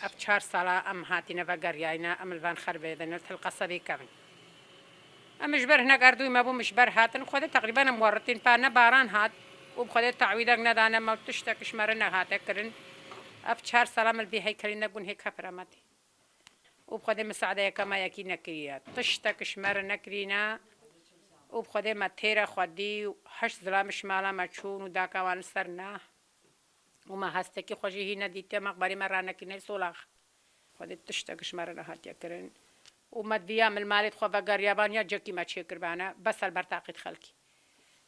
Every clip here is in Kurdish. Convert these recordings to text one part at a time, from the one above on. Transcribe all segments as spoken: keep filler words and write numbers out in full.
Ev çar sala em hatîne vegeriyayne, em li van xerbê de ne til qesebê kevin. Em ji ber hinek erdûyî me bû, min ji ber hatin. Xwedê teqrîben em werritîn, pa ne baran hat û bi Xwedê tawîdek nedane me û tiştek ji me re nehate kirin. Ev çar sala me li vî heykelî ne gun hê kefir emetî. Û bi Xwedê misadeyeke me yekî nekiriye. Tiştek ji me re nekirîne û bi Xwedê me têre xwedî û heşt zilam ji mala me çûn û daka wan li ser nah. Û me hestekî xwe jî hî nedîtiye, mexberî me ranekirine solax. Xwedê tiştek ji me re nehatiye kirin. Û me diviya min malê xwe vegeriyaban ya cekî me çêkirbane, bes el ber taqît xelkî.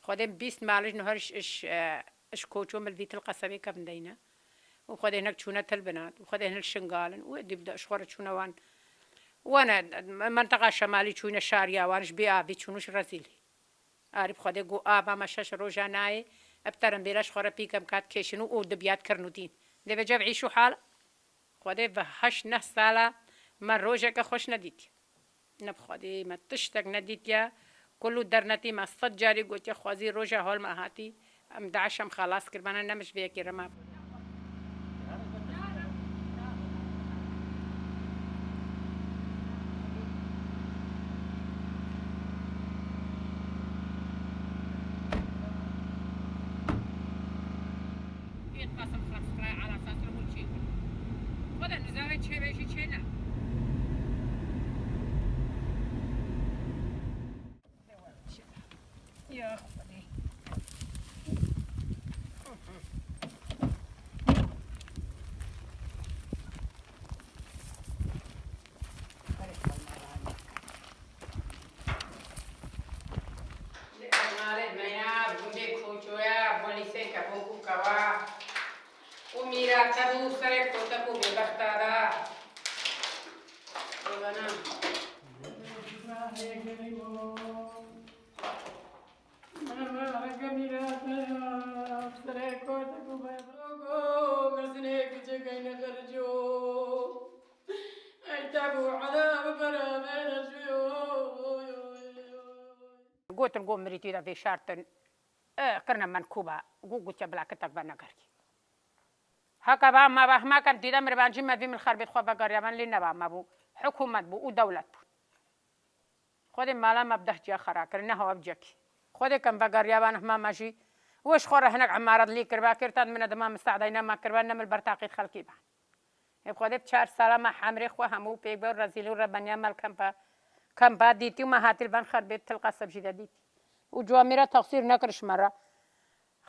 Xwedê bîst malij niha ji, ji, e, ji koço min vî til qesebê kevin deyne. Û Xwedê hinek çûne til binat. Û Xwedê hinek şingalin. Û êdî bi de ji xwe re çûne wan. Wane, menteqa şemalî çûne şariya wan, ji bê avî çûn û ji rezîlî. Arî bi Xwedê got, ava me şeş roja nayê, ev terembêla ji xwe re pîkem kat kêşin û, û dibiyat kirin û dîn. Dê vêca bi îş û hal. Xwedê bi heşt neh sala me rojeke xweş nedîtiye. Ne bi Xwedê me tiştek nedîtiye. Kul û dernetî me sed carî gotiye, xwezî roja hol me hatî. Em DAIŞ em xelas kiribane, ne min ji vê yekê re ma. Xweda nizamê çê be jî çê ne. Ya Xwedê. Li Ernalê meyna gundê Koçoya, bo lîsê kebû ku kewa û mîra te bû serê kotek û bêbexta da. Bêbena. Gotin got mirî tî de vêşartin, e, kirine menkûba, got, gotiye bila kitek venegerî. Heke va me vehma kem tî de mirvancî me vî min xerbêt xwe vegeriya, me lê neva me bû. Hikûmet bû û dewlet bû. Xwedê mala me bi deh ciya xera kir, neha ev cekî. Xwedê kem vegeriya van hema me jî. Wê ji xwe re hinek emaret lê kiriba, kir tat min e dima misadeyna me kiriba, ne min ber taqît xelkî ba. Ê Xwedê bi çar sala me hemrê xwe hemû pêk be û rezîlî û rebeniya me li kempa, kempa dîtî û me hatî li van xerbê til qeseb jî de dîtî. Û ciwamî re teqsîr nekir ji me re.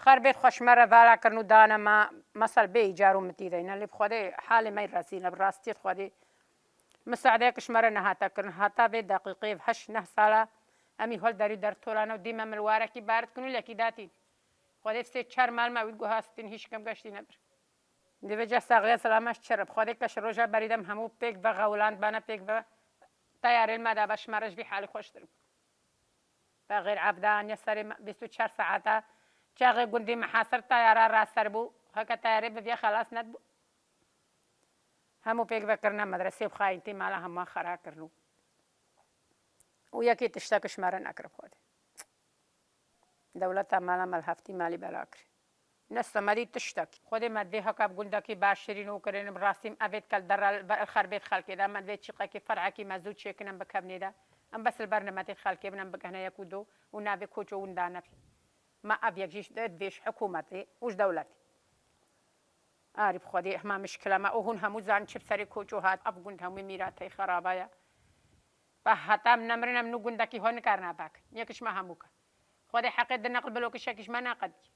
Xerbêt xwe ji me re vala kirin û dane me, mesel bê îcar û mitî deyne. Lê bi Xwedê halê me rezîl e, bi rastiyê Xwedê misadeyek ji me re nehate kirin. Heta vê deqîqê heşt neh sala em î hol derî dertolane û dî me milwarekî bar dikin û lekî datîn. Xwedê sê çar mal me wî guhastin hîç kim geştî nebir. Divê ca saxiya selama ji çi re? Bi Xwedê ke ji roja berî de em hemû pêk ve xewlandbane, pêk ve teyarê li me de be, ji me re ji vî halî xweştir bû. Be xêr evdan ya serê me, bîst û çar saeta çaxê gundî Mihasir teyara raser bû. Heke teyarê biviya xelas nedibû. Hemû pêk ve kirine medresê bi xayîntî mala hema xera kirin û, û yekê tiştek ji me re nekir bi Xwedê. Dewleta mala me li heftî malî bela kir. Ne semedî tiştekî. Xwedê me divê heke bi gundekî baş şirîn û kirin, bi rastî em evê dike li derre li ber xerbêt xelkê de, me divê çîqekî fer'ekî me zû çêkin em bikevnê de. Em bes li ber nimetê xelkê bin, em bigihne yek û do û navê koç û winda nebî. Me ev yek jî divê ji hikûmetê û ji dewletê. Arî bi Xwedê hema mişkila me û hûn hemû zanin çi bi serê koço hat, ev gund hemû mîratey xeraba ye. Be heta em nemirin em nû gundekî xwe nikarine vekin. Yek ji me hemû ke. Xwedê heqê di neql bilokişekî ji me neqedî.